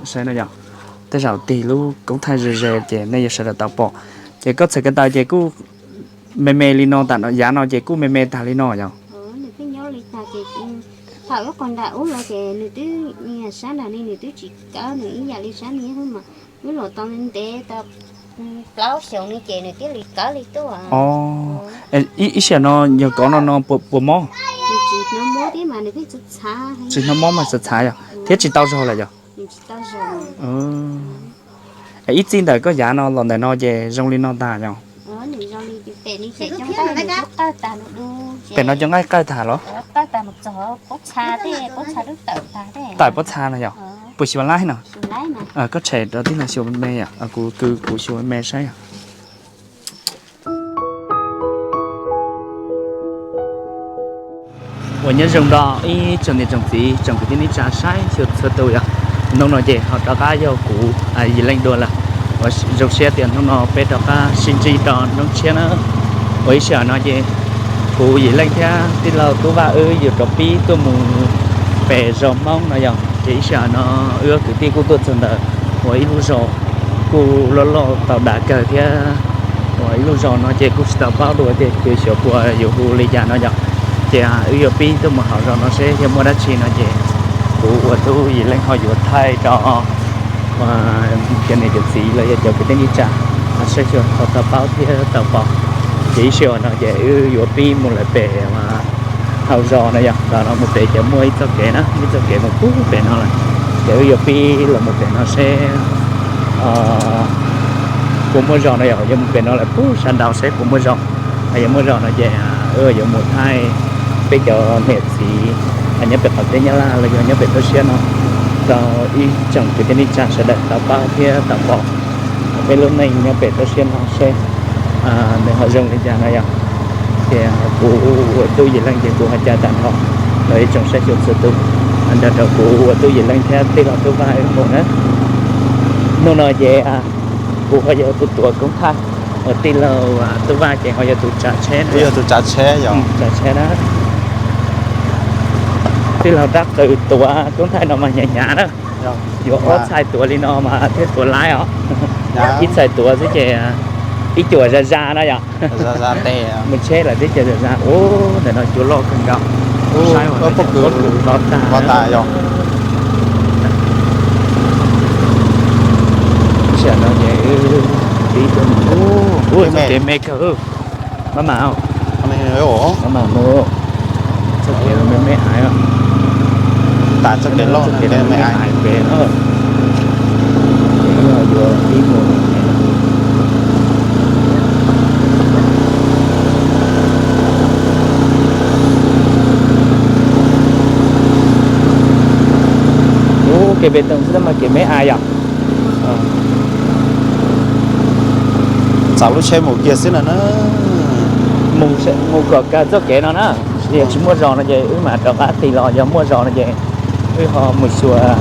Saib no yog, tej zaum tig lub koob thaij ze ze ces nej yuav sawv daws tau pom. Ces koj txhais ko taw ces kuj me me li no, tam yav no ces kuj me me tag li no yog. Nws twb nyob li tag ces thaum wb qhov nram ub los ces nws twb, sab nram ni nws twb tsis kawb, nws ib yam li sab ni mas wb los tau ntev tau plaub xyoos ni ces nws thiaj li kawb li tuaj. Ib sij hawm no yog kov no no puas mob? Tsis hnov mob mas txhav txhav yog thiab tsis tau zog lawm yog. Ib txij ntawm koj yav no los ntawm no ces zoo li no tag yog? Pem no cov nqaij qawj tag los? Tawm pob txha no yog? Puas xyuas laib no? Koj tshem rau tij laug xyuas me me yom, kuv, kuv xyuas me me saib yog. Uas nyob zoo rau ib tsoom niam tsoom txiv tsoom kwv tij neej tsa saib xyuas txhua tus yom. Hnub no ces ho rov qab yog kuv Yim Leej dua lawm. Uas zoo siab tias hnub no peb rov qab sib ntsib rau hnub tshiab na. Uas ib sij hawm no ces kuv Yim Leej thiab tij laug Tub Vaj wb yuav rov pib tuaj mus pem zos Hmoob no yog. Ces ib sij hawm no wb ob kwv tij kuj tuaj txog ntawm uas ib lub zos kuj loj loj tau dav kawg thiab. Uas ib lub zos no ces kuj tsis tau paub dua tias xyov puas yuav hu li cas no yog. Ces wb yuav pib tuaj mus hauv zos no seb yog muaj dab tsi no ces kuv uas tub Yim Leej ho yuav thaij rau cov niam cov txiv los yog cov kwv tij neej tsa saib xyuas ho tau paub thiab tau pom. Ces ib sij hawm no ces wb yuav pib mus lawm pem hauv zos no yog, los no mus pem ces muaj ib txoj kev na, ib txoj kev mus pub pem no lawm. Ces wb yuav pib los mus pem no seb puas muaj zos no yog, yuav mus pem no lawm pub sab nraud seb puas muaj zos. Yog muaj zos no ces wb yuav mus thaij peb cov niam txiv nyob pem qaum teb Nyab Laj los yog nyob pem toj siab no rau ib tsoom kwv tij neej tsa sawv daws tau paub thiab tau pom peb lub neej nyob pem toj siab no seb nws ho zoo li cas no yog. Ces kuv ua tub Yim Leej ces kuv ho cai tag nrho rau ib tsoom saib xyuas txhua tus, nrog rau kuv ua tub Yim Leej thiab tij laug Tub Vaj wb mus na. Hnub no ces kuv ho yog tus tuav koob thaij, uas tij laug Tub Vaj ces ho yog tus tsav tsheb, yog tus tsav tsheb, tsav tsheb na. Tij laug rab qws tuav koob thaij no mas hnyav hnyav na. Yuav ob txhais tuav li no mas thiaj tuav laib os. Ib txhais tuav xwb ces ib cuam zas zas na yom. Mus tsheb lawm twb ces zas zas. Ub, ntawm no cua loj kawg nkaus. Saib pob kws to tag yog. Tam no ces wb tib txoj kev me kawg. Maj mam, maj mam mus. Txoj kev me me ais, tas txoj kev loj, txoj kev me me ais pem no. Ces yuav pib mus. Ub, kev pem toom xwb mas kev me ais yom. Txav lub tsheb mus kiag xwb no na. Mus kom kawg txoj kev no na. Yog tsis muaj zos no ces wb mam rov qab tig los, yog muaj zos no ces wb ho mus xyuas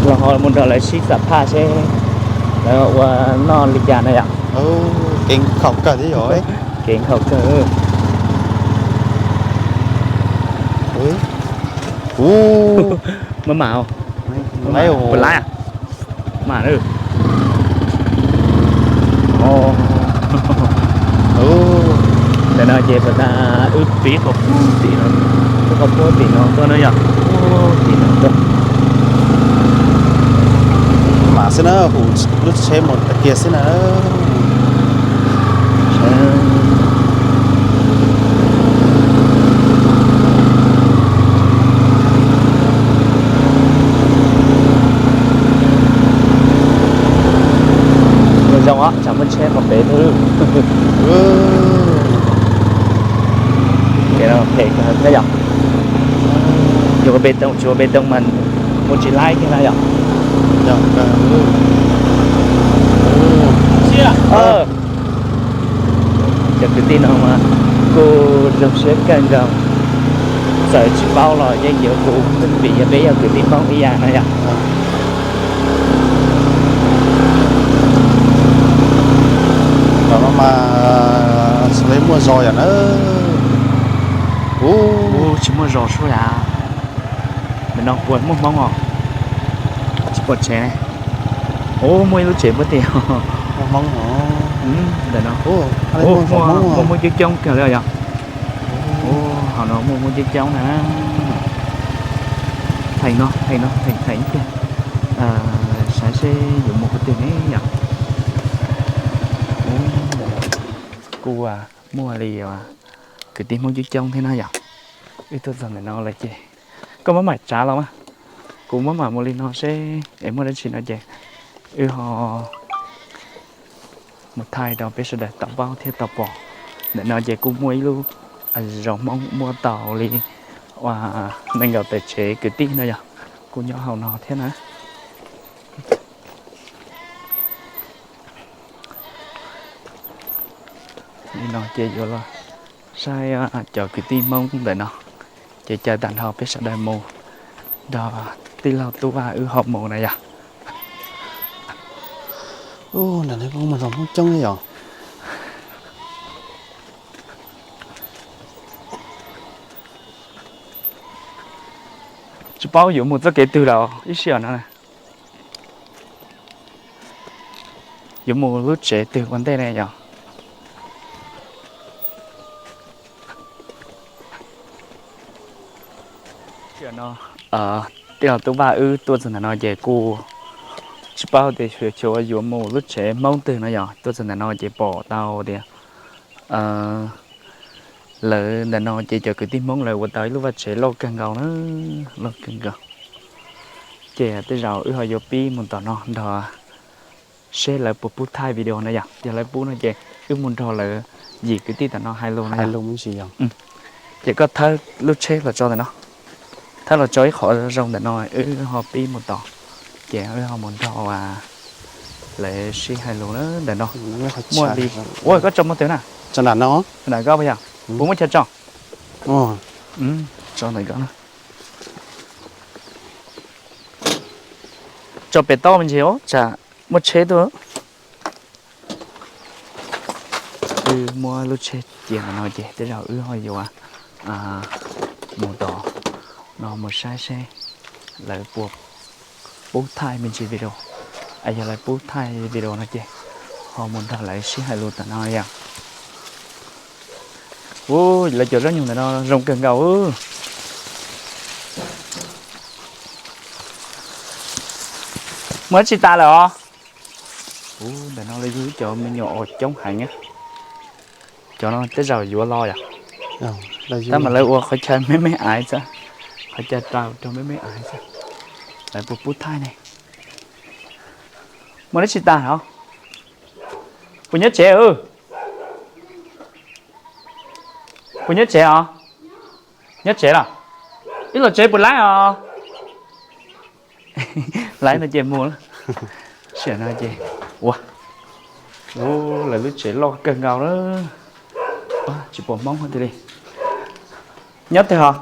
los ho mus nrog lawv sib xam phaj seb lawv ua noj li cas na yom. Kev nkhaus kawg thiab yog. Kev nkhaus kawg. Maj mam, puas laib? Maj mam. Ntawm no ces puas tas wb pib qhov puag tim no, qhov puag tim no tuaj na yom, puag tim no tuaj. Mam xwb na, hu lub tsheb mus tag kiag xwb na. Ua zoo os, tsam muaj tsheb qhov pem thiab. Phem kawg thiab yom. Yus ua pes toom, tsis ua pes toom mas mus tsis laib kiag na yom. Cov kwv tij no mas kuj zoo siab kawg nkaus, txawm tsis paub los yeej yuav hu vim yog peb yog kwv tij Hmoob ib yam na yom. Tam no mas xav li muaj zos yom na. Ub, tsis muaj zos suab yam. Nim no puas muaj Hmoob os? Tsis pom tsev ne. Ub, muaj ib lub tsev puag tim ntawm no. Muaj muaj coob coob kawg li yog. Ub, hauv no muaj muaj coob coob na. Theem no, theem no, theem theem tiag. Saib seb yuav mus qhov twg ne yom. Kuj muaj li kwv tij Hmoob coob coob thiab na yom. Wb tuaj txog ntawm no lawm ces koj muab mam tsav los mas, kuv muab mam mus li no seb es muaj dab tsi no ces wb ho mus thaij rau peb sawv daws tau paub thiab tau pom. Ntawm no ces kuj muaj ib lub zos Hmoob muaj tau li nees nkaum tawm tsev kwv tij no yog kuj nyob hauv no thiab na. Li no ces yuav los saib cov kwv tij Hmoob ntawm no, ces caw tag nrho peb sawv daws mus nrog tij laug Tub Vaj wb ho mus na yog. Ub, nram no kuj muaj zos Hmoob coob yom. Tsis paub yuav mus txoj kev twg lawm ib sij hawm no. Yuav mus lub tsev twg ua ntej ne yog? Tij laug Tub Vaj wb tuaj txog ntawm no ces kuj tsis paub tias xyov yuav mus lub tsev Hmoob twg no yog. Tuaj txog ntawm no ces pom tau tias lawv ntawm no ces cov kwv tij Hmoob lawv ua tau ib lub vaj tsev loj kawg nkaus na, loj kawg nkaus. Ces tej zaum wb ho yuav pib mus tom no nrog seb lawv puas pub thaij video na yom. Yog lawv pub no ces wb mus nrog lawv yim kwv tij tom no hais lus na yom. Ces koj thawb lub tsheb los tso ntawm no, thawb los tso ib qho zoo ntawm no, wb ho pib mus tom, ces wb ho mus nrog lawv sib hais lus na. Ntawm no muaj li, ua koj tso muaj twg na? Tso nram no, nram koj puas yog? Puas muaj chaw tso? Tso ntawm koj na. Tso pem toj me ntsis os, tsam muaj tsheb tuaj. Wb muab lub tsheb cia ntawm no ces tej zaum wb ho yuav mus tom no mus saib seb lawv puas pub thaij me ntsis video. Yog lawv pub thaij video no ces ho mus nrog lawv sib hais lus tom no yom. Ub, lawv cov zaub nyuj ntawm no zoo kawg nkaus. Muaj tsis tas lawm os. Ub, ntawm no lawv yug cov me nyuam uas coob heev. Cov no tej zaum yuav los yom. Tab mas lawv ua qhov chaw me me aiv xwb, qhov chaw rau rau me me aiv xwb. Lawv puas pub thaij ne? Muaj dab tsi tas os? Puas nyob tsev? Puas nyob tsev os? Nyob tsev los? Ib los tsev puas laib os? Laib no ces mus. Sim no ces ua, lawv lub tsev loj kawg nkaus lawm. Tsis pom Hmoob tiag li. Nyob twg os?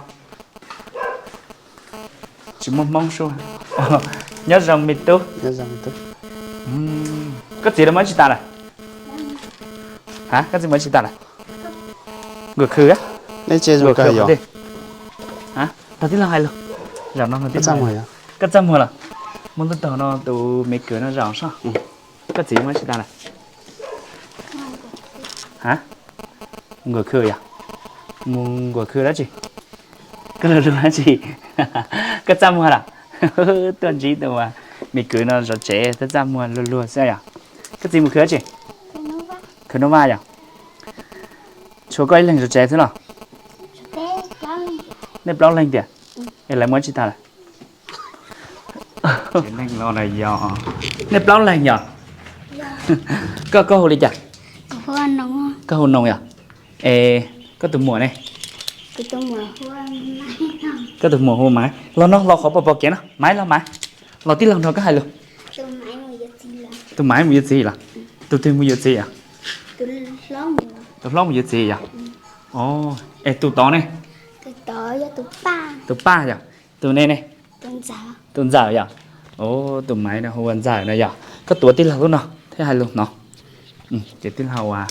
Tsis muaj Hmoob sub. Nyob zoo me tub. Koj txiv lawv muaj tsis tas lawm? Ha, koj txiv muaj tsis tas lawm? Nkuaj khw, nkuaj khw. Tag tib lo hais lus. Zaum no koj txaj muag los? Muaj lub tog no tus me kwv no zaum sob. Koj txiv muaj tsis tas lawm? Ha, nkuaj khw yog? Mus nkuaj khw dab tsi? Koj lug lug dab tsi? Koj txaj muag los? Tuaj ntsib tus me kwv no zov tsev thiab txaj muag luag luag xwb yom. Koj txiv mus khw dab tsi? Khw noj vaj yom? Tshuav koj ib leeg zov tsev xwb los? Nej plaub leeg tiag? Es lawv muaj tsis tas lawm? Tsev neeg los yog. Nej plaub leeg yog? Koj, koj hu li cas? Koj hu Noos yog? Es koj tus muam ne? Koj tus muam hu Maiv. Los no los qhov pom pom kev no, Maiv los Maiv. Los tij laug nrog koj hais lus. Tus Maiv mus yuav txiv los? Tus twg mus yuav txiv yom? Tus hlob mus yuav txiv yom? Es tus tod ne? Tus Paj yog? Tus ne ne? Tus Ntxawm yog? Tus Maiv no hu ua Ntxawm no yog? Koj tuav tij laug lub no thiab hais lus no. Ces tij laug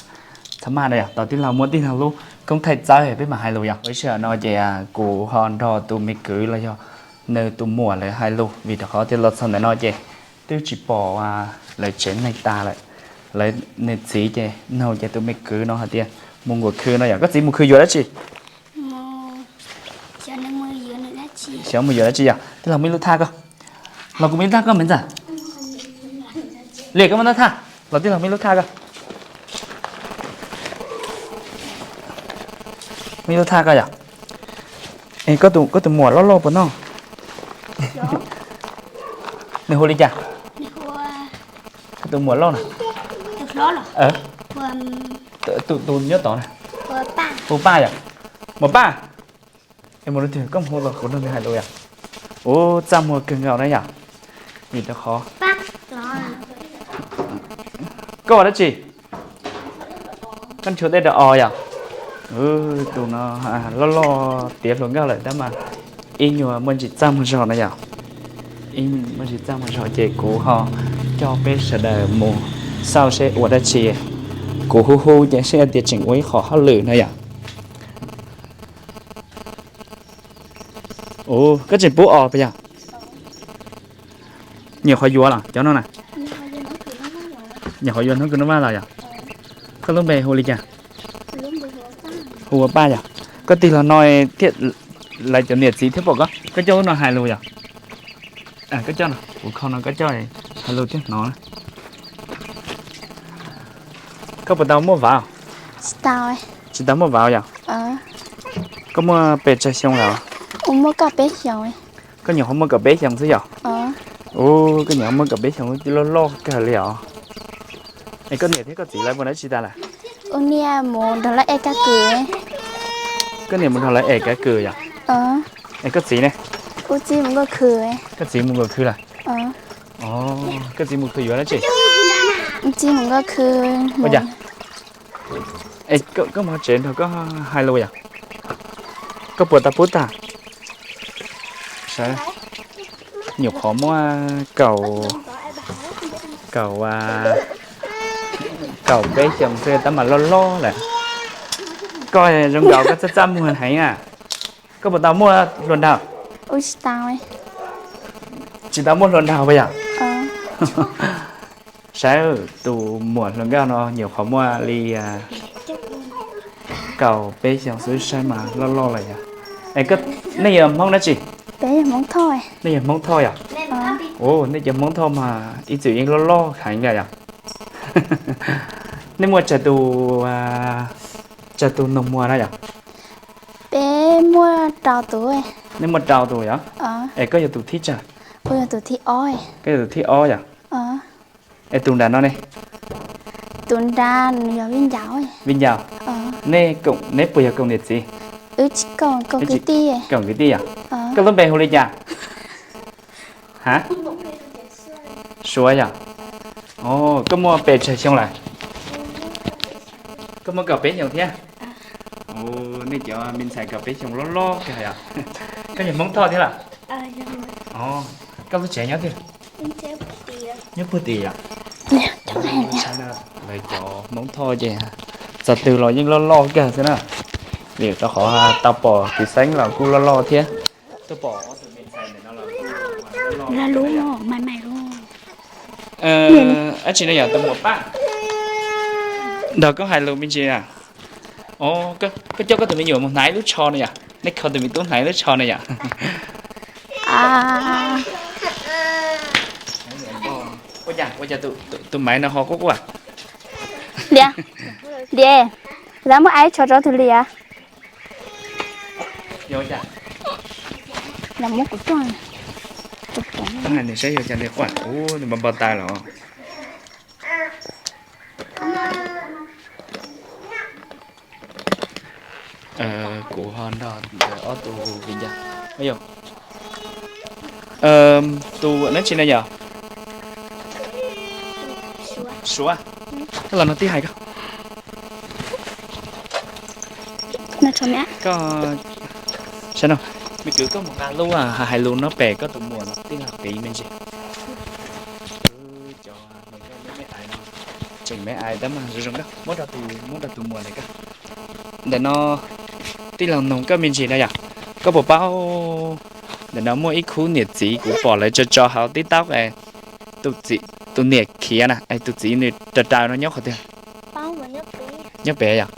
txhob maj no yog, tos tij laug muab tij laug lub koob thaij txawb peb mam hais lus yog. Ua ib sij hawm no ces kuv ho nrog tus me kwv los yog nws tus muam lawv hais lus, vim rau qhov tias los txog ntawm no ces twb tsis pom lawv tsev neeg tas lawm. Lawv, nws txiv ces nug ces tus me kwv no hais tias mus nkaum khw no yom. Koj txiv mus khw yuav dab tsi? Xyov mus yuav dab tsi yom. Tij laug muaj ib lub thaj koj, los kuv muaj ib lub thaj koj me ntxawm. Liam, koj muaj ib lub thaj, los tij laug muaj ib lub thaj koj. Muaj ib lub thaj koj yom. Es koj tus muam loj loj puas noj? Nws hu li cas? Koj tus muam loj na. Tus nyob tod na. Hu Paj yom. Muam Paj. Es mus rau twg koj mus hu los kuv nrog nws hais lus yom. Ub, txaj muag kawg nkaus na yom. Vim rau qhov koj ua dab tsi? Koj nchuav dej rau os yom. Tus no loj loj tiav hluas nkauj lawm tab mas ib nyuag muaj ntsis txaj muag zog na yom. Ib muaj ntsis txaj muag zog ces kuv ho coj peb sawv daws mus xauj seb ua dab tsi. Kuv hu hu ces seb tias tseem ua ib qho hauj lwm na yom. Ub, koj tseem pub os puas yog? Nyuam qhuav yuav los cov no na. Nyuam qhuav yuav hnub kws nub vaj los yom. Koj lub npe hu li cas? Hu ua Paj yom. Koj tig los no thiaj, lawv cov niam txiv thiaj pom koj. Koj coj lub no hais lus yom. Koj coj no, kuv kho no koj coj hais lus thiaj hnov. Koj puas tau muaj vauv? Tsis tau muaj vauv yom? Koj muaj pes tsawg xyoo lawm? Koj nyuam qhuav muaj kaum peb xyoos xwb yom? Ub, koj nyuam qhuav muaj kaum peb xyoos loj loj kawg li os. Es koj niam thiab koj txiv lawv mus dab tsi tas lawm? Koj niam mus nrog lawv ev kab kws yom? Es koj txiv ne? Koj txiv mus nkaum khw lawm. Koj txiv mus khw yuav dab tsi? Ua cas? Es koj mus tsev nrog koj hais lus yom? Koj puas tau pub tag? Saib, nyuam qhuav muaj kaum, kaum, kaum peb xyoos xwb tab mas loj loj lawm. Koj zoo nkaus koj txaj txaj muag heev na. Koj puas tau muaj hluas nraug? Tsis tau muaj hluas nraug puas yog? Saib tus muam hluas nkauj no nyuam qhuav muaj li kaum peb xyoos xwb saib mas loj loj lawm yom. Es nej yog Hmoob dab tsi? Nej yog Hmoob Thoj yom? Ua, nej cov Hmoob Thoj mas ib txwm yeej loj loj heev li yom. Nej muaj tsawg tus, tsawg tus nus muag na yom? Peb muaj rau tus. Nej muaj rau tus yom? Es koj yog tus thib tsawg? Kuv yog tus thib ob. Koj yog tus thib ob yom? Es tus nram no ne? Tus nram no yog Vij Ncaus. Vij Ncaus. Nej, neb puas yog koom niam txiv? Wb tsis koom, koom kwv tij. Koom kwv tij yom? Koj lub npe hu li cas? Ha? Suav yom? Koj muaj pes tsawg xyoo lawm? Koj muaj kaum peb xyoos thiab? Nej cov me ntxhais kaum peb xyoos loj loj kawg yom. Koj yog Hmoob Thoj thiab los? Koj lub tsev nyob twg? Nyob puag tim yom? Lawv cov Hmoob Thoj ces txog twg los yeej loj loj kawg xwb na. Vim rau qhov tau pom kwv xeeb los kuj loj loj thiab. Tuaj pom ob tug me ntxhais ntawm no los kuj loj loj. Dab tsi no yom, tus muam Paj nrog koj hais lus me ntsis na. Koj coj koj tus me nyuam mus hnav ib lub tsho no yom, nej kho tus me tub hnav ib lub tsho no yom. Ua cas tus maiv no ho quaj quaj? Liam, Liam, muab ib tsho rau tus Liam. Muab kuv roj. Hais nws saib yog cas li quaj, nws npau npau taws los. Kuv ho nrog ntawm ob tug viv ncaus. Tus dab tsi no yom? Suav, koj los no tib hais koj. Koj, saib no, me kwv koj mus nqa lub hais lus no pem koj tus muam no tij laug qiv me ntsis. Cov me me ais no, tseem me ais tab mas zoo zoo, koj muab rau tus, muab rau tus muam ntawm koj. Ntawm no tij laug nug koj me ntsis no yom, koj puas paub Ntawm no muaj ib khub niam txiv kuv pom lawv tso tso hauv TikTok, tus niam khiav na, tus txiv nws raws raws no nyob qhov twg? Nyob pem yom?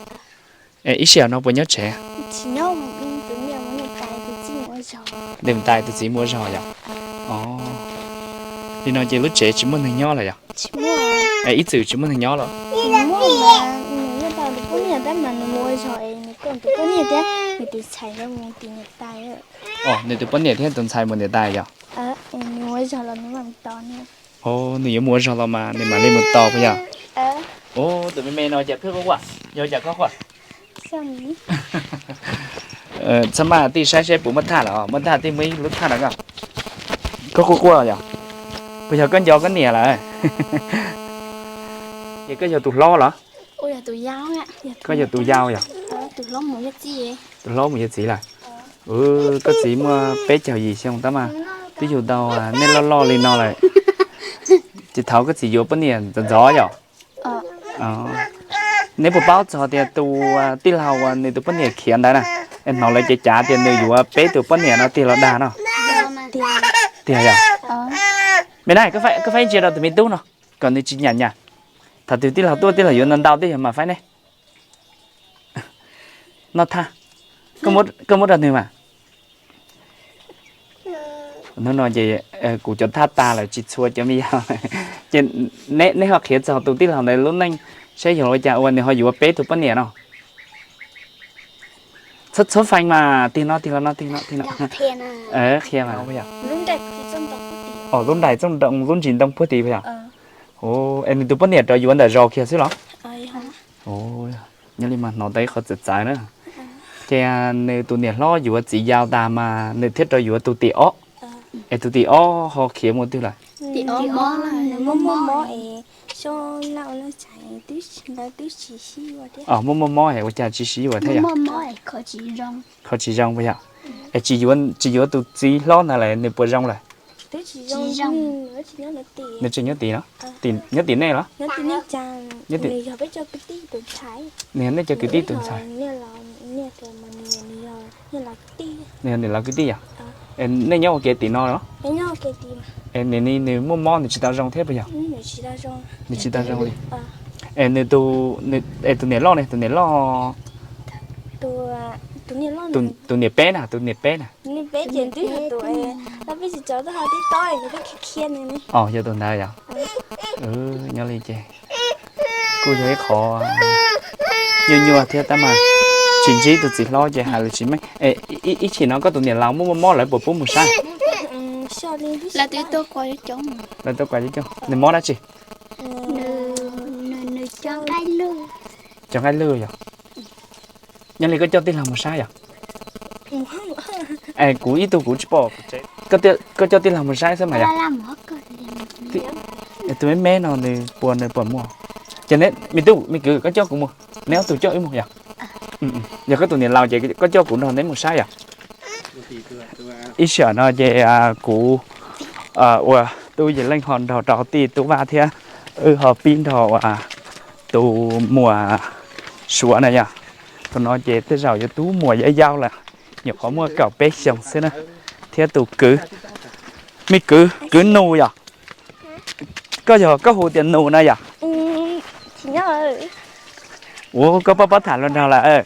Ib sij hawm no puas nyob tsev? Nws mus tais tus txiv mus ua zog yom? Li no ces lub tsev tsis muaj neeg nyob lawm yom? Ib txwm tsis muaj neeg nyob lawm? Nws tus poj niam thiab tus ntxhais mus niam tais yom? Nws yuav mus ua zog los mas nws mam li mus tos puas yog? Tus me me no cas pheej quaj quaj, yog cas koj quaj? Txhob maj, tij saib seb puas muaj thaj lawm, muaj thaj tij muab ib lub thaj rau koj. Koj quaj quaj yom? Puas yog koj nco koj niam lawm? Ces koj yog tus hlob los? Koj yog tus yau yom? Tus hlob mus yuav txiv lawm. Koj txiv muaj peb caug yim xyoo tab mas twb yug tau nej loj loj li no lawm. Ces thaum koj txiv yuav poj niam ntxov ntxov yom? Neb puas paub txog tias tus tij laug uas nws tus poj niam khiav ntawd na, hnov lawv cev cav tias nws yuav peb tus poj niam no tiag los dag no? Tiag yom? Me na, koj faib ntsia rau tus me tub no kom nws tsis nyam nyam. Thaum twg tij laug tuaj tij laug yuav ntau ntau tej yog mas faib ne. Noj thaj, koj muab rau nws mas. Hnub no ces kuv cov thaj tas lawm tsis txhua cov me yau. Ces neb ho qhia txog tus tij laug ntawd lub neej saib yog ua cas uas nws ho yuav peb tug poj niam no. Txhob feem mas, tig no tig los no tig no tig no. Qhia mas. Lub nrais txoj ntoo, lub ntsis ntoo puag tid puas yog? Es nws tus poj niam rov yuav ntawm zos kiag xwb los? Nyob li mas hnov tau ib qho txawv txawv na. Ces nws tus niam hlob yuav txiv yau tas mas nws thiaj rov yuav tus tim ob. Es tus tim ob ho khiav mus twg lawm? Muaj muaj mob es ua cas tsis sib yuav thiab yog? Kho tsis zoo puas yog? Es tsis yuav tus txiv hlob ntawd lawm nws puas zoo lawm? Nws tseem nyob tim no? Nyob tim nej los? Nws yog nej cov kwv tij tus ntxhais. Nws yog niam laus kwv tij yom? Es nej nyob ua ke tim no los? Es nim no nws muaj mob nws tsis tau zoo thiab puas yog? Nws tsis tau zoo li. Es nws tus, es tus niam loj ne, tus niam loj? Tus niam peb na, tus niam peb na. Yog tus ntawd yog? Nyob li ces kuj yog ib qho nyuaj nyuaj thiab tab mas tsis ntsib tus txiv hlob ces hais lus tsis meej. Ib chim no koj tus niam laus muaj muaj mob lawv puas pub mus saib? Lawv tuaj kuas coob, nws mob dab tsi? Cov nqaij lwj yog? Nyob li koj coj tij laug mus saib yog? Es kuv ib tug kuv tsis pom. Koj coj tij laug mus saib xwb mas yog? Tus me me no nws puas, nws puas muaj? Ces neb me tub me kwv koj coj kuv mus, neb ob tug coj wb mus yog? Yog koj tus niam laus ces koj coj kuv nrog neb mus saib yog? Ib sij hawm no ces kuv uas Tub Yim Leej ho nrog rau tij Tub Vaj thiab wb ho pib nrog uas tus muam Suav na yog. Tus no ces tej zaum yuav tub muam yau yau lawm, nyuam qhuav muaj kaum peb xyoos xwb na, thiab tus kwv, me kwv, kwv Nus yog? Koj yog koj hu tias Nus na yog? Ua koj pab pab tham los nrog lawm.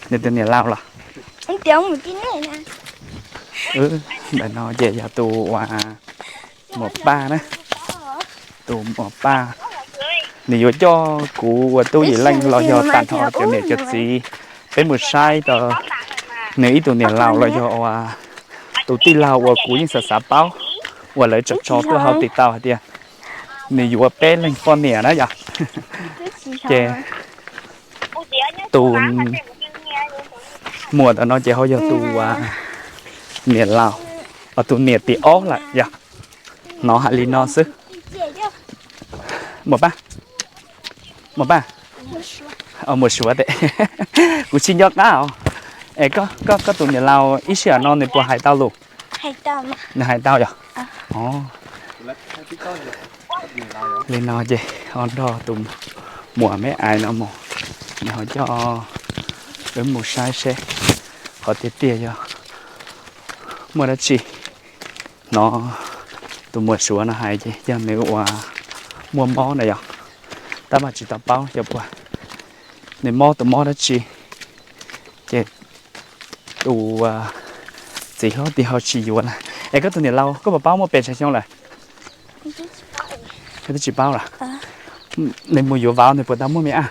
Nws tus niam laus los? Ntawm no ces yog tus uas muam Paj na, tus muam Paj. Nws yuav coj kuv ua Tub Yim Leej los yog tag nrho cov niam cov txiv peb mus saib rau nws ib tug niam laus los yog uas tus tij laug uas kuv yeej xav xav paub, uas lawv tso tso tuaj hauv TikTok hais tias nws yuav peb leeg poj niam na yog. Ces tus muam ntawm no ces ho yog tus niam laus, tus niam tim ob lawm yog. Hnov hais li no xwb. Muam Paj, muam Paj, muam Suav tes, kuv tsis nco qab os. Es koj, koj tus niam laus ib sij hawm no nws puas hais tau lus? Nws hais tau yog? Li no ces ho nrog tus muam me ais no mus, nws ho coj wb mus saib seb qhov Tiag tiag yog muaj dab tsi, hnov tus muam Suav no hais ces yog nws ua muaj mob na yom. Tab mas tsis tau paub xyov puas nws mob tus mob dab tsi, ces tus txiv hlob tias ho tsis yuav lawm. Es koj tus niam laus koj puas paub muaj pes tsawg xyoo lawm? Koj twb tsis paub lawm. Nws mus yuav vauv nws puas tau muaj me ab?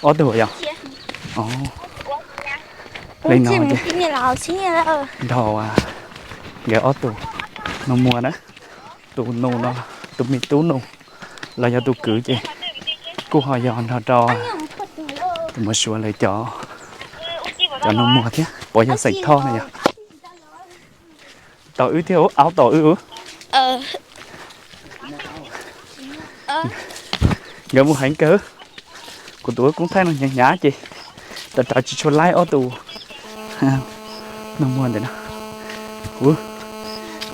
Ob tug yog? Li no nrog nkawd ob tug nus muag na, tus nus no, tus me tub nus los yog tus kwv ces kuj ho yog nrog rau tus muam Suav lawv cov, cov nus muag thiab puas yog xeem Thoj na yog. Tau wb thiab, aub tau wb. Nkawd mus heev kawg. Kuv tus koob thaij no hnyav hnyav ces rawv rawv tsis tshua laib ob tus nus muag ntawm no.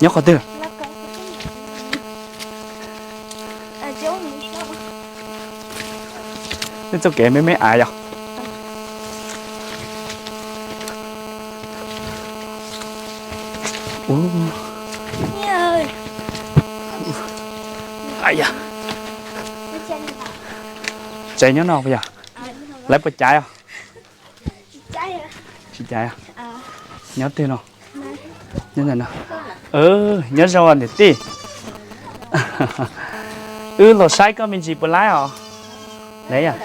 Nyob qhov twg? Nej txoj kev me me av yog? Tsev nyob no puas yog? Lawv puas caiv os? Tsis caiv. Nyob twg no? Nyob ntawm no. Nyob zoo niam tij. Wb los saib koj me ntsis puas laib os? Laib yom.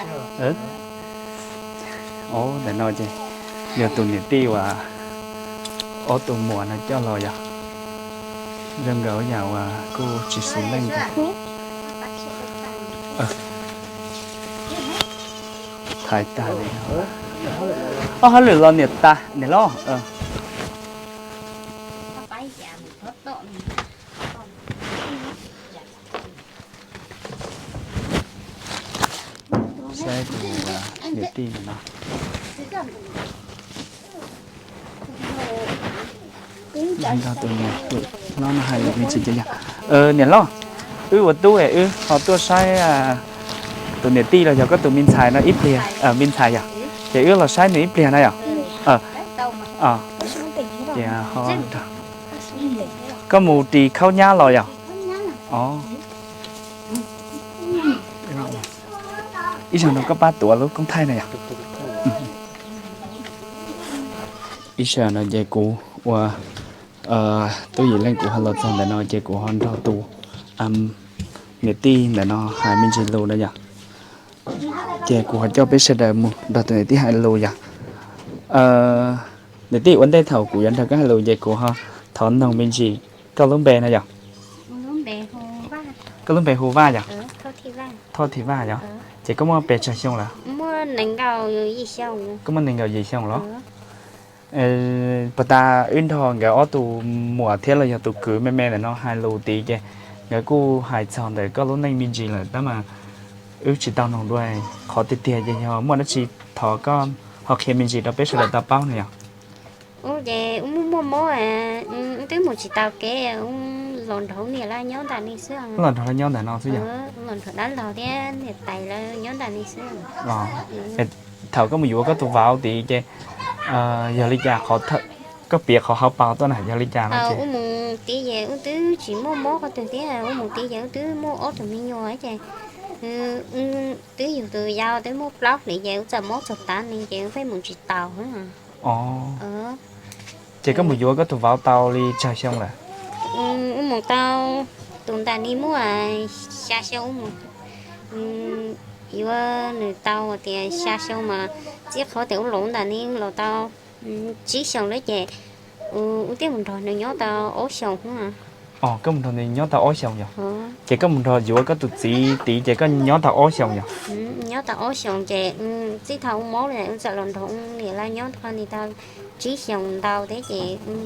Ntawm no ces yog tus niam tij uas ob tug muam no coj los yog. Zoo nkauj yam uas kuj tsis xis neej. Thaiv tag li. Ob hauj lwm los niam tas niam loj. Saib tus niam tij no. Nrog tus niam hlob no hais lus me ntsis ces yog. Niam loj, wb ua tub es wb ho tuaj saib tus niam tij los yog koj tus me ntxhais no ib pliag, me ntxhais yog, ces wb los saib nws ib pliag na yom. Ces koj mus ris khaub nyab los yom? Ib zaug no koj pab tuav lub koob thaij na yom. Ib zaug no ces kuv ua tub Yim Leej kuv ho los txog ntawm no ces kuv ho nrog tus niam tij ntawm no hais me ntsis lus na yom. Ces kuv ho coj peb sawv daws mus nrog tus niam tij hais lus yom. Niam tij, ua ntej thaum kuv yuav nrog koj hais lus ces kuv ho thov noog me ntsis koj lub npe no yom. Koj lub npe hu Vaj yom? Thoj Thim Vaj yom? Ces koj muaj pes tsawg xyoo lawm? Koj muaj nees nkaum yim xyoo los? Puag ta wb nrog nkawd ob tug muam thiab los yog tus kwv me me ntawm no hais lus tid ces nkawd kuj hais txog ntawm koj lub neej me ntsis lawm tab mas wb tsis tau noog dua. Qhov tiag tiag ces yog muaj dab tsi thov koj ho qhia me ntsis rau peb sawv daws tau paub no yom. Ces wb muaj muaj mob, wb twb mus tsis tau kev, wb los nrog niam lawv nyob ntawm no xwb. Los nrog lawv nyob ntawm no xwb yog? Los nrog dab laug thiab niam tais lawv nyob ntawm no xwb. Thaum koj mus yuav koj tus vauv tid ces yog li cas, koj piav qhov hauv paus tuaj na, yog li cas no ces wb mus tid ces wb twb tsis muaj mob qhov twg thiab, wb mus tid ces wb twb muaj ob tug me nyuam ces twb yug tus yau twb muaj plaub hlis ces wb txawm mob txog tav no ces wb pheej mus tsis tau. Ces koj mus yuav koj tus vauv tau li tsawg xyoo lawm? Wb mus tau, tus ntawm no muaj xya xyoo, wb mus yuav nws tau tias xya xyoo mas txij qhov tias wb los ntawm no los tau tsib xyoos lawm ces wb twb mus nrog nws nyob tau ob xyoos hnub. Koj mus nrog nws nyob tau ob xyoos yog? Ces koj mus nrog yuav koj tus txiv tid ces koj nyob tau ob xyoos yog? Nyob tau ob xyoos ces txij thaum wb mob los wb txawm los nrog wb niam lawv nyob qhov no tau tsib xyoos ntau thiab ces wb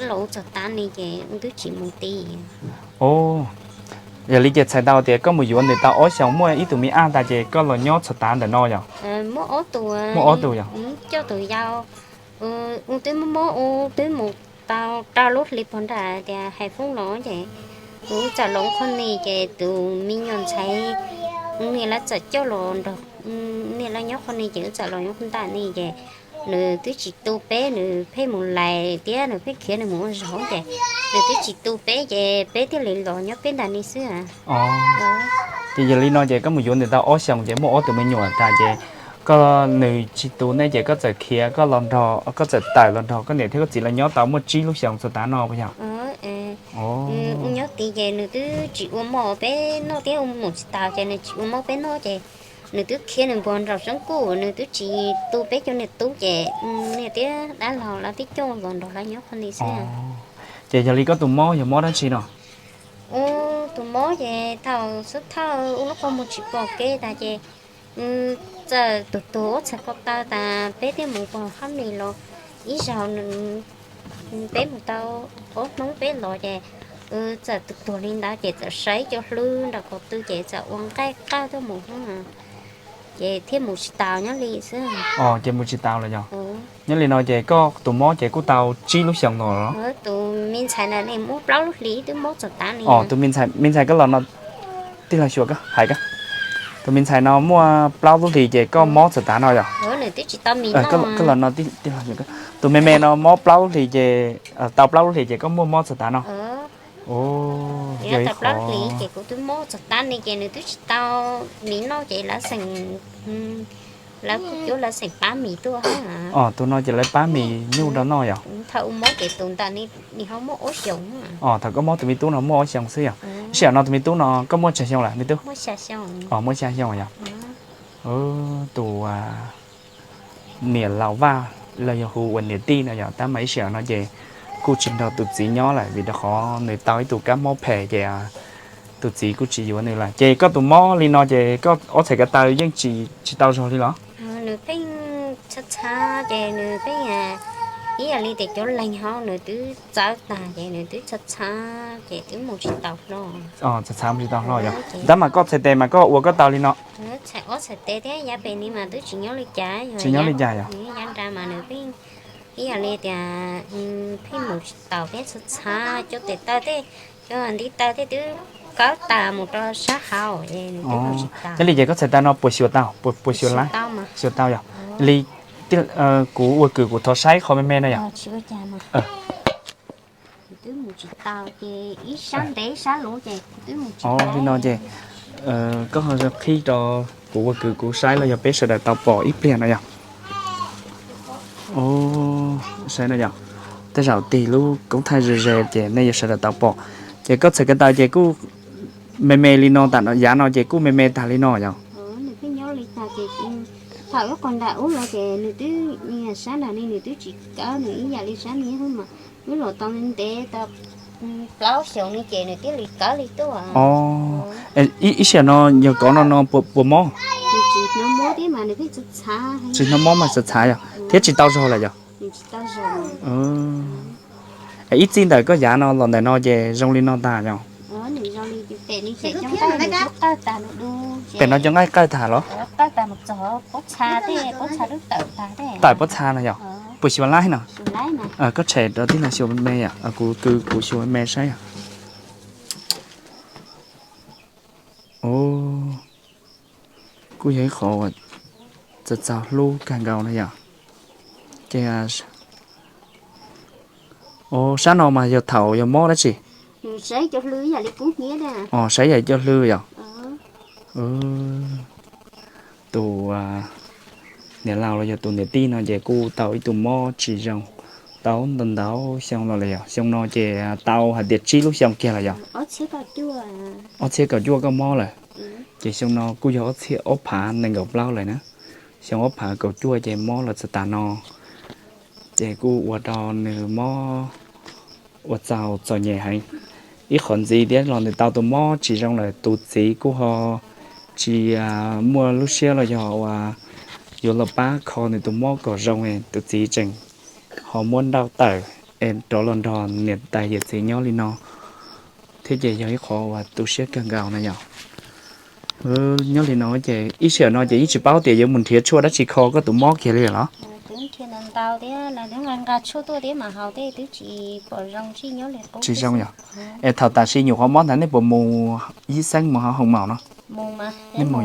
los wb txog tav no ces wb twb tsis mus tid. Yog li ces txhais tau tias koj mus yuav nws tau ob xyoos muaj ib tug me ab tas ces koj los nyob txog tav ntawm no yog? Muaj ob tug, muaj ob tug yog? Coj tus yau, wb twb mob mob wb twb mus tau rau lub hli puag nram tias Hais Foob los ces wb txawm los qhov no ces tus me nyuam ntxhais niam lawv txawm coj los nrog niam lawv nyob qhov no ces wb txawm los nyob ntawm no ces nws twb tsis tu peb, nws pheej mus lais thiab nws pheej khiav nws mus ua zog ces nws twb tsis tu peb ces peb thiaj li los nyob peb ntawm no xwb. Ces yog li no ces koj mus yuav nws tau ob xyoos ces muaj ob tug me nyuam tas ces koj, nws tsis tu nej ces koj txawm khiav koj los nrog, koj txawm tawm los nrog koj niam thiab koj txiv los nyob tau muaj tsib lub xyoos txog tav no puas yog? Ua nyob tid ces nws twb tsis ua mov peb noj thiab ua mus tsis taus ces nws tsis ua mov peb noj ces nws twb khiav nws npuag nraum soob kuj, nws twb tsis tu peb cov niam tub ces niam thiab dab laug lawv twb coj los nrog lawv nyob qhov ntawd xwb. Ces yog li koj tus mob yog mob dab tsi no? Tus mob ces thaum xub thawj ua lub qhov muag tsis pom kev tas ces txawm tuag tuag ua txhais ko taw tas peb thiaj mus pom hab mis los ib zaug, peb mus tau ob hnub peb los ces txawm tuag tuag li ntawd ces txawm saib cov hlwb nram qhov twg ces txawm ua nqaij qawj tuaj mus xwb, ces thiaj mus tsis taus nyob li xwb. Ces mus tsis taus los yog? Nyob li no ces koj tus mob ces kuj tau tsib lub xyoos no los? Tus me ntxhais ntawd ne muaj plaub lub hlis twb mob txog tav ne. Tus me ntxhais, me ntxhais koj los no, tij laug xyuas koj hais koj, tus me ntxhais no muaj plaub lub hlis ces koj mob txog tav no yog? Koj los no, tus me me no mob plaub lub hlis ces, tau plaub lub hlis ces koj muaj mob txog tav no. Yog tau plaub hlis ces kuv twb mob txog tav ne ces nws twb tsis tau mis noj ces lawv xeem, lawv kuj cuab lawv xeem pab mis tuaj. Tus no ces lawv pab mis nyuj rau noj yog? Thaum ua mob ces tus ntawd nws ho muaj ob xyoos. Thaum koj mob tus me tub no muaj ob xyoos xwb yog? Ib sij hawm no tus me tub no koj muaj tsawg xyoo lawm me tub? Muaj xya xyoo yog? Tus niam laus Vaj los yog hu ua niam tij no yog, tab mas ib sij hawm no ces kuj tsis nrog tus txiv nyob lawm vim rau qhov nws tau ib tug kab mob phem ces tus txiv kuj tsis yuav nws lawm. Ces koj tus mob li no ces koj ob txhais ko taw yeej tsis tau zog li los? Nws pheej txhav txhav ces nws pheej, ib yam li tias cov leeg hauv nws twb txawv tag ces nws twb txhav txhav ces twb mus tsis taus hlo. Txhav txhav mus tsis taus hlo yog? Tab mas koj txhais tes mas koj ua koj tau li no? Txhais ob txhais tes thiab yav pem ni mas twb tsis nyob li cas. Tsis nyob li cas yog? Yav nrad mas nws pheej, ib yam li tias pheej mus tsis taus thiab txhav txhav cov tes taw tej, cov ntiv taw tej twb kawb tas mus rau sab hauv. Thiaj li ces koj txhais tes no puas xyuas tau, puas xyuas lawm? Xyuas tau yog? Li kuv ua kwv kuv thov saib qhov me me no yog? Twb mus tsis tau ces ib sab ntev sab luv ces twb mus tsis tau li no ces koj ho qhib rau kuv ua kwv kuv saib los yog peb sawv daws tau pom ib pliag no yog? Saib no yog, tej zaum tig lub koob thaij ze ze ces nej yuav sawv daws tau pom. Ces koj txhais ko taw ces kuj me me li no, tam yav no ces kuj me me tag li no yog? Thaum ub qhov nram ub los ces nws twb sab nram ni nws twb tsis kawb, nws ib yam li sab ni mas wb los tau ntev tau plaub xyoos ni ces nws thiaj li kawb li tuaj. Ib sij hawm no yog kov no no puas mob? Tsis hnov mob mas txhav txhav yog, thiab tsis tau zog lawm yog? Ib txij ntawm koj yav no los ntawm no ces zoo li no tag yog? Pem no cov nqaij qawj tag los? Tawm pob txha na yog? Puas xyuas laib no? Koj tshem rau tij laug xyuas me me yom, kuv kwv kuv xyuas me me saib yog. Kuj yog ib qhov uas txaus txaus hlub kawg nkaus na yom. Ces sab no mas yog thaum yog mob dab tsi? Saib yam cov hlw yom. Tus niam laus los yog tus niam tij no ces kuj tau ib tug mob tsis zoo tau ntau ntau xyoo los lawm yog? Xyoo no ces tau hais tias tsib lub xyoo kiag lawm yog? Ob txhiab kaum cuaj koj mob lawm. Ces xyoo no kuj yog ob txhiab, ob phav nees nkaum plaub lawm na. Xyoo ob phav kaum cuaj ces mob los txog tas no, ces kuj ua rau nws mob ua txaus txom nyem heev. Ib qhov ntxiv thiab los nws tau tus mob tsis zoo lawm, tus txiv kuj ho tsis muaj lub siab los yog uas yuav los pab kho nws tus mob kom zoo, tus txiv tseem ho muab nrauj tawm es rov los nrog niam tais yawm txiv nyob li no thiab, ces yog ib qhov uas tu siab kawg nkaus na yom. Nyob li no ces ib sij hawm no ces yeej tsis paub tias yuav mus nrhiav tshuaj dab tsi kho koj tus mob kiag li los? Tsis zoo yog? Es thaum tam sim nyuam qhuav mob ntawd nej puas mus yib xeeb mus hauv hoos maum no? Nej mus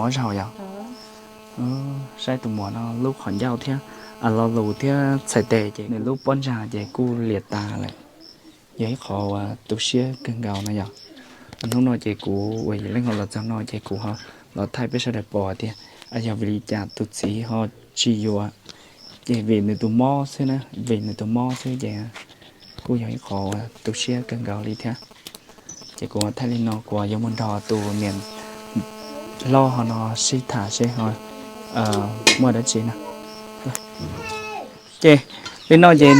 ob zaug yog? Saib tus muam no lub qhov ncauj thiab lo lus thiab txhais tes ces nws lub pob ntsag ces kuj liam tas lawm. Yog ib qhov uas tu siab kawg nkaus no yog. Hnub no ces kuv uas Yim Leej ho los txog no ces kuv ho los thaij peb sawv daws pom tias yog vim li cas tus txiv ho tsis yuav, ces vim nws tus mob xwb na, vim nws tus mob xwb ces kuj yog ib qhov uas tu siab kawg nkaus li thiab. Ces kuv thaij li no kuv yuav mus nrog tus niam hlob ho no sib tham seb ho muaj dab tsi na. Ces li no ces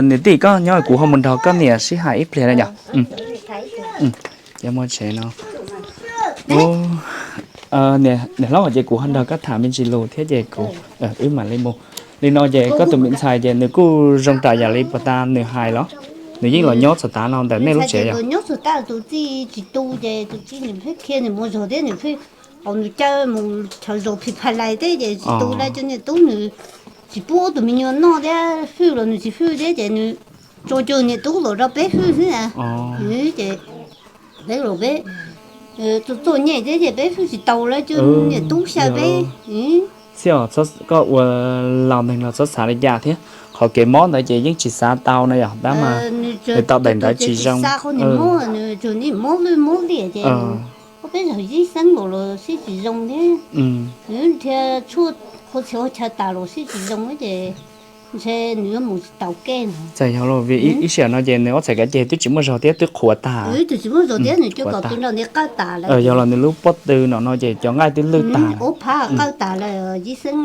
niam tij koj nyob kuv ho mus nrog koj niam sib hais ib pliag na yom. Ces muaj tsev no, niam hlob ces kuv ho nrog koj tham me ntsis lus thiab ces kuv, wb mam li mus. Li no ces koj tus me ntxhais ces nws kuj zoo raws yam li puag ta nws hais los? Nws yeej los nyob txog tav no ntawm nej lub tsev yog? Nyob txog tav tus txij tsis tu ces tus txij nws pheej khiav nws mus zog thiab nws pheej, nws caw mus chaw zos phim phais lais thiab ces tsis tu lawm ces niam tub nws tsis pub ob tug me nyuam noj thiab hwj los nws tsis hwj thiab ces nws tso cog niam tub los rau peb hwj xwb na. Ces peb los peb txom nyem thiab ces peb hwj tsis tau lawm ces niam tub xyaw peb. Txhob, koj ua laus neeg los txhob xav li cas thiab. Qhov kev mob ntawd ces yeej tsis xav tau no yog tab mas nws tau daim ntawd tsis zoo. Nws tsuas nim mob lwj mob liam ces peb zaug yib xeeb nkaus los sib tsis zoo thiab. Nws thiaj tshuaj qhua txhia ua chaw tas los sib tsis zoo ces ntshe nws yuav mus tsis tau kev no. Txawm yog los vim ib sij hawm no ces nws ob txhais kav ceg twb tsis muaj zog thiab twb qhuav tag. Twb tsis muaj zog thiab nws cov kom tu nrog ntiav qawj tas lawm. Yog los nws lub pob tw no no ces cov nqaij twb lwj tag, ob phav qawj tas lawm. Yib xeeb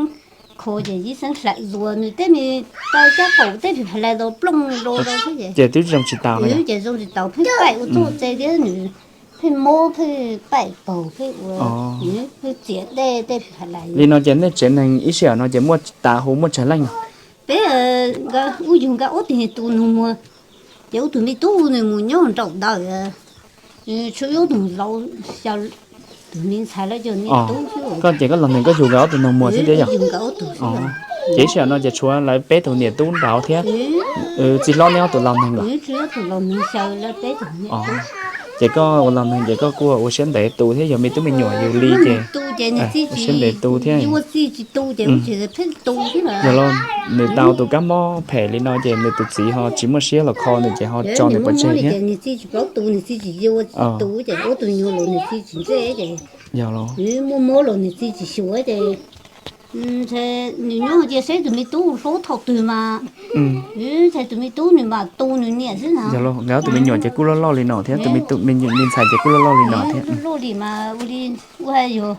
kho ces yib xeeb hlawv zuas nws tej me taw caj qaum tej phim phais lais los plooj los rau thiab ces twb zoo tsis tau no. Ces zoo tsis tau pheej paim ua txuj txe thiab nws pheej mob pheej paim paug pheej ua, pheej txiav dej tej phim phais lais. Li no ces nej tsev neeg ib sij hawm no ces muaj tav hu muaj tsawg leej? Peb ub yug nkawd ob tug niag tus nus muag, ces ub tug me tub nws mus nyob nraum ntawd, tshuav ib ob tug laus xyaw tus me ntxhais lawv cov niam tub xwb. Koj ces koj los nws koj yug nkawd ob tug nus muag xwb thiab yog? Ces ib sij hawm no ces tshuav lawv peb tug niam tub nraud thiab. Txiv hlob neb ob tug laus neeg los? Ces koj ua laus neeg ces koj kuj ua siab ntev tu thiab yog me tub me nyuam yus li ces ua siab ntev tu thiab. Yog los nws tau tus kab mob phem li no ces nws tus txiv ho tsis muaj siab los kho nws ces ho tso nws pov tseg thiab. Yog los nws nyob cia saib tus me tub hlub thaum twg mas, ntshai tus me tub nws mam tu nws niam xwb na. Yog los nkawd ob tug me nyuam ces kuj loj loj li no thiab, tus me ntxhais ces kuj loj loj li no thiab. Loj li mas ua li, ua yog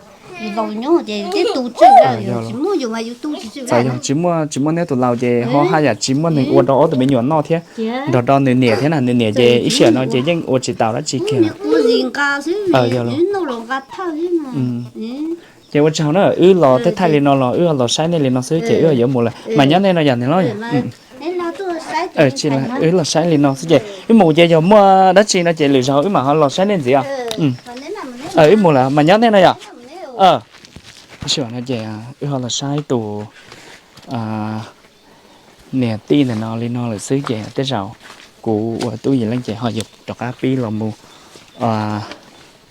laus nyob ces twb tu tswj, tsis muaj yus mas yus tu tsis tswj. Txawm yog tsis muaj, tsis muaj neb tus laus ces ho haj yam tsis muaj neeg ua rau ob tug me nyuam noj thiab, nrog rau nws niam thiab na, nws niam ces ib sij hawm no ces yeej ua tsis tau dab tsi kiag. Ces ua tsaug na, wb los thaij thaij li no los wb los saib nej li no xwb ces wb yuav mus lawm mas nyob nej no yog niam hlob. Wb los saib li no xwb ces wb mus ces yog muaj dab tsi no ces lwm zaus wb mam ho los saib nej ntxiv os. Wb mus lawm mas nyob nej no yog. Ib sij hawm no ces wb ho los saib tus niam tij ntawm no li no lawm xwb ces tej zaum kuv ua tub Yim Leej ces ho yuav rov qab pib los mus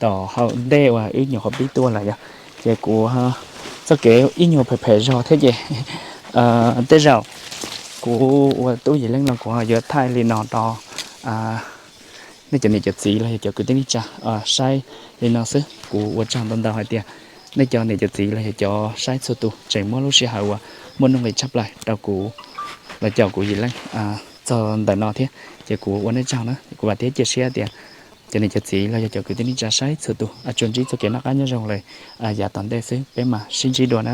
tom hauv ntej uas wb nyuam qhuav pib tuaj lawm yog. Ces kuv txoj kev ib nyuag phem phem zog thiab ces tej zaum kuv ua tub Yim Leej los kuv ho yuav thaij li no rau nej cov niam cov txiv los yog cov kwv tij neej tsa saib li no xwb. Kuv ua tsaug ntau ntau hais tias nej cov niam cov txiv los yog cov saib txhua tus tseem muab lub sij hawm uas muaj nuj nqis tshaj plaws rau kuv los caum kuv Yim Leej txog ntawm no thiab. Ces kuv ua nej tsaug na, kuv vam thiab cia siab tias cov niam cov txiv los yog cov kwv tij neej tsa saib txhua tus tsuas ntsib txoj kev noj qab nyob zoo lawm yav tom ntej xwb, peb mam sib ntsib dua na.